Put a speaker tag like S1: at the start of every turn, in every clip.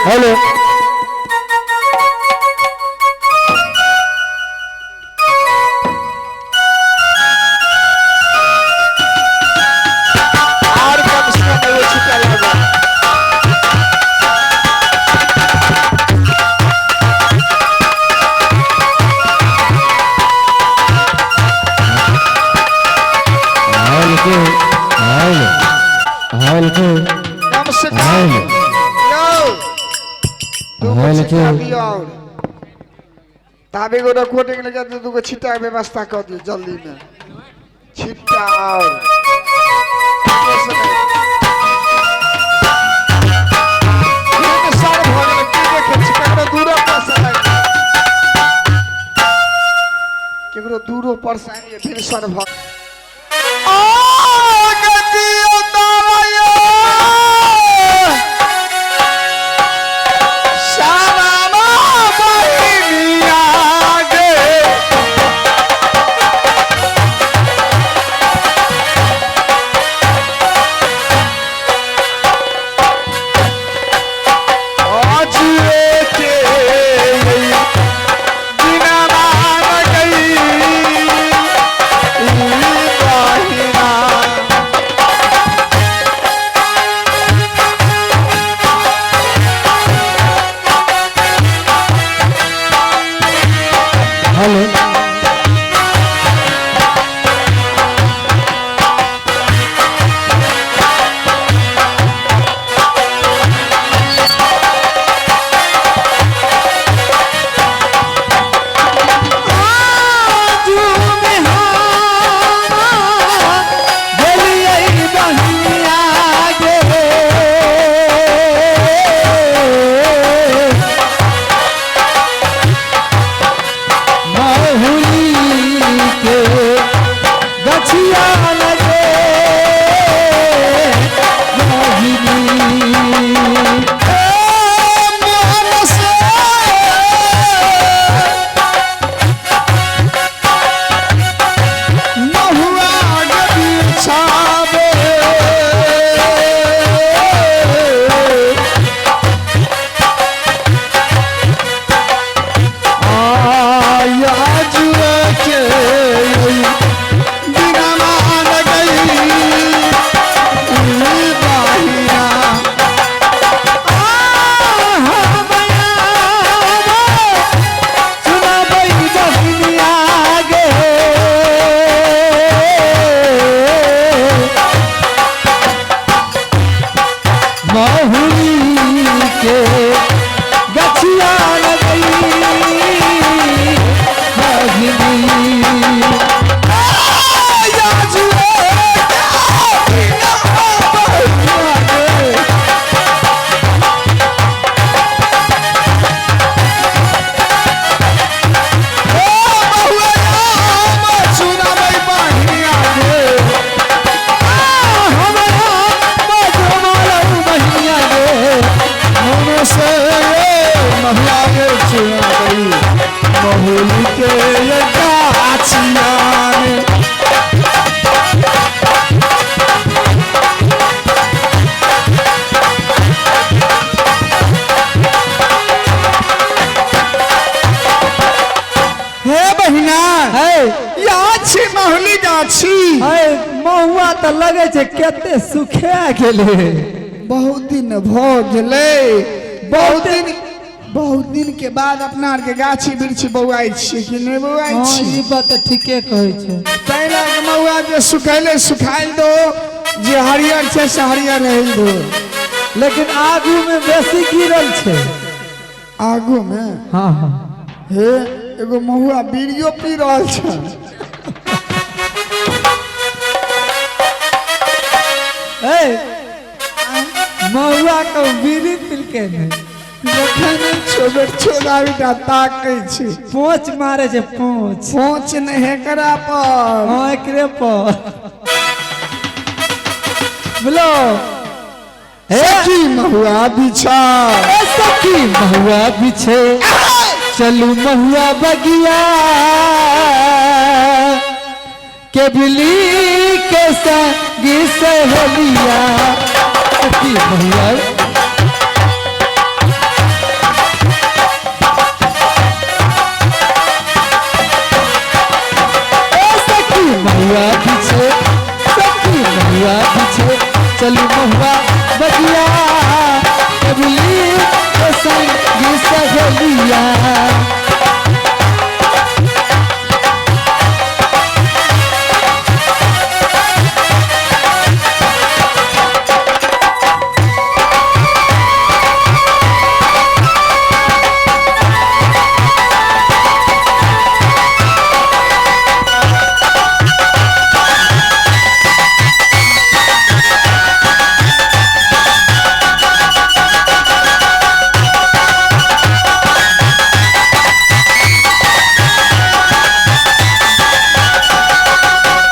S1: Hello
S2: और कम से कम एगो छिट्टा लगा।
S1: हेलो हेलो हेलो
S2: कम से कम
S1: हेलो
S2: यौ दूगो
S1: हेलो।
S2: छिट्टा दियौ और ताब एगो रिकॉर्डिंग लगा दू, दूगो छिट्टा के व्यवस्था कर दियौ जल्दी में छिट्टा और सर भऽ गेलै, की देखै छी? ककरो दूरो पर से लागि गेल। केकरो दूरो पर से आनि फिर सर भऽ
S1: हेलो गछिया लगे मोहिनी। महुली के गछिया लगई मोहिनी।
S2: हे बहिना,
S1: है
S2: यहाँ छी महुली गाछी।
S1: है महुआ तऽ लगै छै कते सुखा गेलै।
S2: बहुत दिन भऽ गेलै, बहुत दिन, बहुत दिन के बाद अपना आर के गाछी वृक्षी बौआइ छियै कि नहि बौआइ
S1: हँ
S2: छी?
S1: ई बात तऽ ठीके कहै छै।
S2: ताहि लए कऽ महुआ जे सुखैले सुखाइल दो, जे हरियर छै से हरियर रहल दो।
S1: लेकिन आगू मे बेसी गिरल छै।
S2: आगू मे?
S1: हँ हँ।
S2: हे एगो महुआ बीड़ियो पी रहल छै।
S1: ए महुआ के बीड़ी पिलकै ने?
S2: देखै नहि छौ छोड़ा ताकै छै।
S1: पोंछ मारे छै पोंछ।
S2: पोंछ नहि एकरा पर।
S1: हँ एकरे पर बोलो। हे
S2: सखी महुआ बिछा।
S1: ए सखी महुआ बिछे चलू महुआ बगिया के बिली के संगी सहेलिया। सखी महुआ सहेलिया।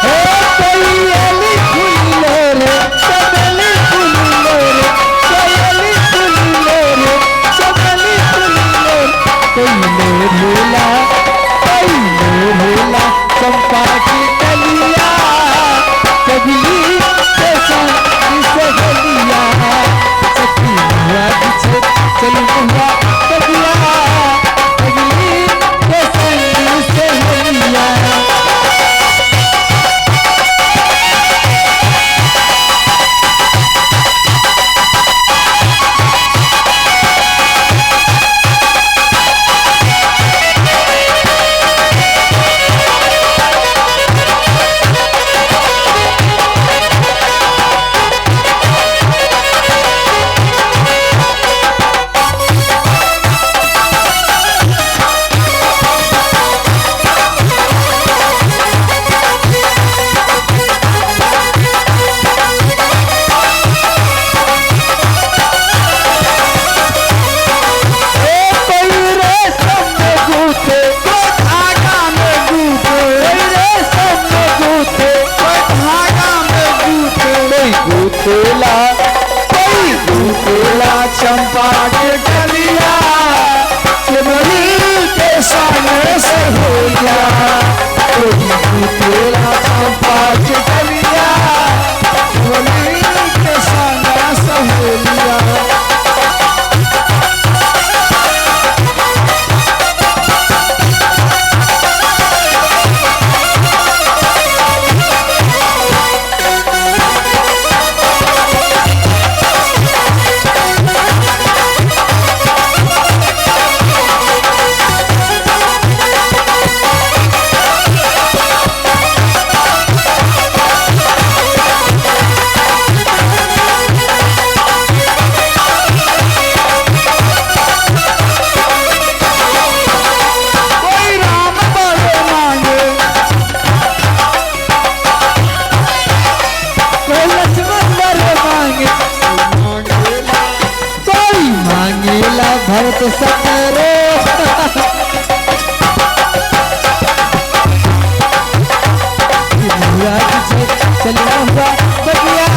S1: हे कोयली फूलो रे चमेली फूलो रे, कोयली फूलो रे चमेली फूलो रे, कोयले भूला कोयले भूला चंपा की कलिया, कबली के संग सहेलिया। सखी महुआ बिछे चलू महुआ बगिया, कबली के संग सहेलिया। ए कोई रेशम में गूंथे,
S2: कोई धागा में गूंथे,
S1: कोई रेशम में गूंथे,
S2: कोई धागा में गूंथे,
S1: कोई गूंथेला कोई गूंथेला
S2: चंपा के कलिया, चमेली के संग सहेलिया।
S1: कोई गूंथेला
S2: चंपा के कलिया, चमेली के संग सहेलिया। कोई राम बर मांगे,
S1: कोई लक्ष्मण वर मांगे, कोई मांगेला भरत सतरो। महुआ बिछे चलू महुआ बगिया,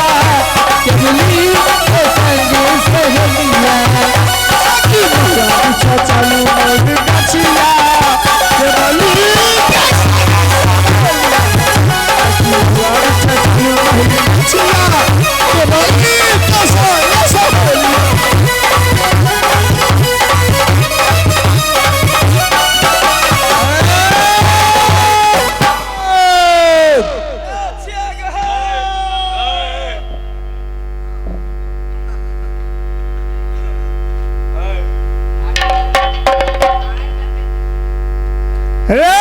S1: चमेली के संग सहेलिया।
S2: महुआ बिछे चलू मोर गछिया, चमेली के संग सहेलिया। महुआ बिछे चलू मोर गछिया, चमेली के संग सहेलिया। रे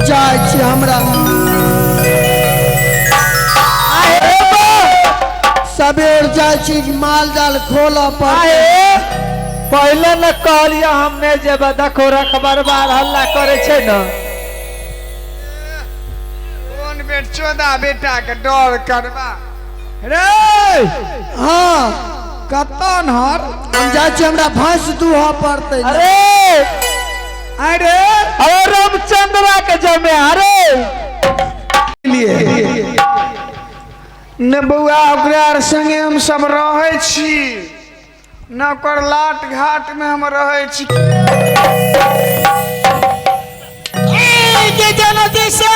S3: जाइ छी हमरा सबेर जाइ छी माल जाल खोलऽ पर।
S1: आहे पहले न कहलिए हम नहीं जेबा, देखो रखबर बार हल्ला करे छै न।
S2: कोन बेट चोदा बेटा के डर करबा रे।
S3: हाँ
S2: कतऽ नहर
S3: हम जाइ छी, हमरा भैंस दूहऽ पड़तै।
S1: अरे
S2: अरे
S1: अरे रामचंद्रा के जमे अरे
S2: लिए न बौआ, ओकरा आर संगे हम सब रहै छी न, ओकर लाट घाट में हम रहै छी।
S3: के जनती से